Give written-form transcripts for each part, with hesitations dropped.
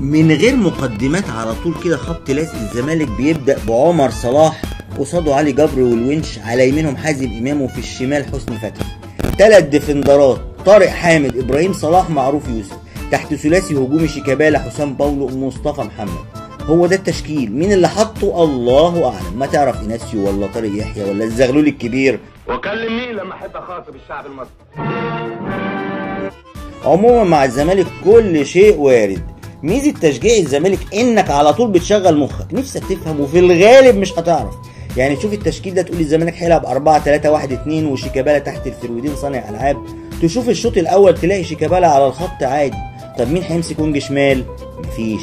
من غير مقدمات على طول كده خبط لازق. الزمالك بيبدأ بعمر صلاح، قصاده علي جبر والونش، على يمينهم حازم امام، وفي الشمال حسني فتحي. 3 ديفندرات، طارق حامد، ابراهيم صلاح، معروف يوسف. تحت ثلاثي هجومي شيكابالا، حسام باولو، مصطفى محمد. هو ده التشكيل. مين اللي حطه؟ الله اعلم. ما تعرف ايناسيو ولا طارق يحيى ولا الزغلول الكبير. واكلم مين لما احب اخاطب الشعب المصري؟ عموما مع الزمالك كل شيء وارد. ميزة تشجيع الزمالك انك على طول بتشغل مخك، نفسك تفهم وفي الغالب مش هتعرف. يعني تشوف التشكيل ده تقول الزمالك هيلعب 4-3-1-2 وشيكابالا تحت الفرودين صانع العاب. تشوف الشوط الاول تلاقي شيكابالا على الخط عادي. طب مين هيمسك wing شمال؟ مفيش.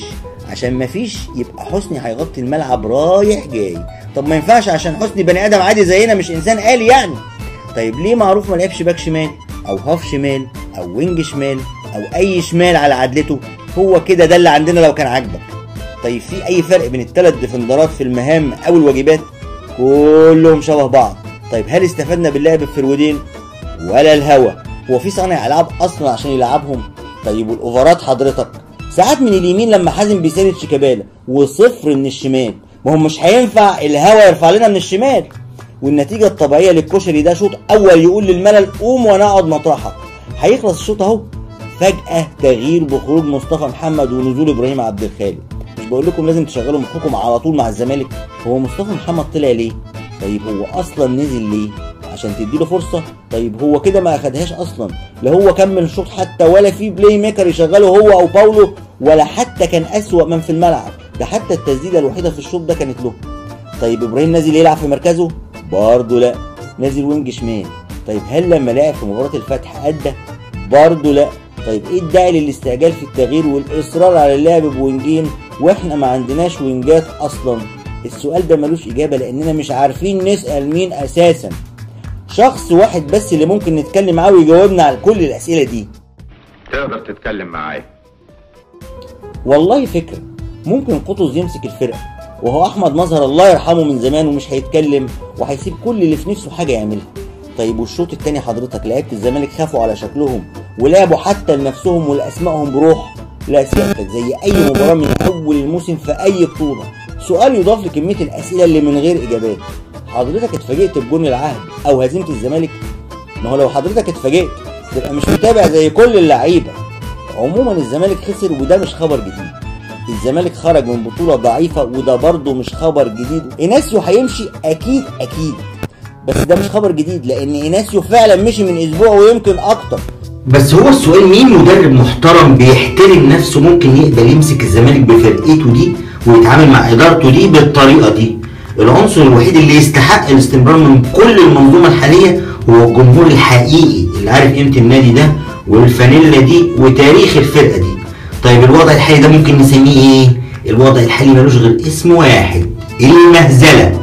عشان مفيش يبقى حسني هيغطي الملعب رايح جاي. طب ما ينفعش عشان حسني بني ادم عادي زينا، مش انسان آلي يعني. طيب ليه معروف ما لعبش back شمال او half شمال او wing شمال او اي شمال على عدلته؟ هو كده ده اللي عندنا لو كان عاجبك. طيب في اي فرق بين الثلاث ديفندرات في المهام او الواجبات؟ كلهم شبه بعض. طيب هل استفدنا باللعب بفرودين؟ ولا الهوا. هو في صانع العاب اصلا عشان يلعبهم؟ طيب والاوفرات حضرتك؟ ساعات من اليمين لما حازم بيساند شيكابالا، وصفر من الشمال. ما هو مش هينفع الهوا يرفع لنا من الشمال. والنتيجة الطبيعية للكشري ده شوط اول يقول للملل قوم وانا اقعد مطرحك. هيخلص الشوط اهو، فجأة تغيير بخروج مصطفى محمد ونزول ابراهيم عبد الخالق. مش بقول لكم لازم تشغلوا مخكم على طول مع الزمالك؟ هو مصطفى محمد طلع ليه؟ طيب هو اصلا نزل ليه؟ عشان تديله فرصة؟ طيب هو كده ما اخدهاش اصلا، لا هو كمل الشوط حتى، ولا في playmaker يشغله هو او باولو، ولا حتى كان اسوأ من في الملعب. ده حتى التسديدة الوحيدة في الشوط ده كانت له. طيب ابراهيم نازل يلعب في مركزه؟ برضه لا، نازل wing شمال. طيب هل لما لعب في مباراة الفتح ادى؟ برضه لا. طيب ايه الداعي للاستعجال في التغيير والاصرار على اللعب بوينجين واحنا ما عندناش وينجات اصلا؟ السؤال ده ملوش اجابه لاننا مش عارفين نسال مين اساسا. شخص واحد بس اللي ممكن نتكلم معاه ويجاوبنا على كل الاسئلة دي. تقدر تتكلم معايا؟ والله فكرة، ممكن قطز يمسك الفرقة، وهو احمد مظهر الله يرحمه من زمان ومش هيتكلم وهيسيب كل اللي في نفسه حاجة يعملها. طيب والشوط الثاني حضرتك لعيبة الزمالك خافوا على شكلهم ولعبوا حتى لنفسهم ولاسمائهم بروح؟ لا سيادتك، زي اي مباراة من اول الموسم في اي بطوله. سؤال يضاف لكميه الاسئلة اللي من غير اجابات. حضرتك اتفاجئت بجون العهد او هزيمة الزمالك؟ ما هو لو حضرتك اتفاجئت تبقى مش متابع زي كل اللعيبة. عموما الزمالك خسر وده مش خبر جديد. الزمالك خرج من بطوله ضعيفة وده برضه مش خبر جديد. ايناسيو هيمشي اكيد اكيد، بس ده مش خبر جديد لان ايناسيو فعلا مشي من اسبوع ويمكن اكتر. بس هو السؤال، مين مدرب محترم بيحترم نفسه ممكن يقبل يمسك الزمالك بفرقته دي ويتعامل مع ادارته دي بالطريقة دي؟ العنصر الوحيد اللي يستحق الاستمرار من كل المنظومة الحالية هو الجمهور الحقيقي اللي عارف قيمة النادي ده والفانيلا دي وتاريخ الفرقة دي. طيب الوضع الحالي ده ممكن نسميه ايه؟ الوضع الحالي ملوش غير اسم واحد، المهزلة.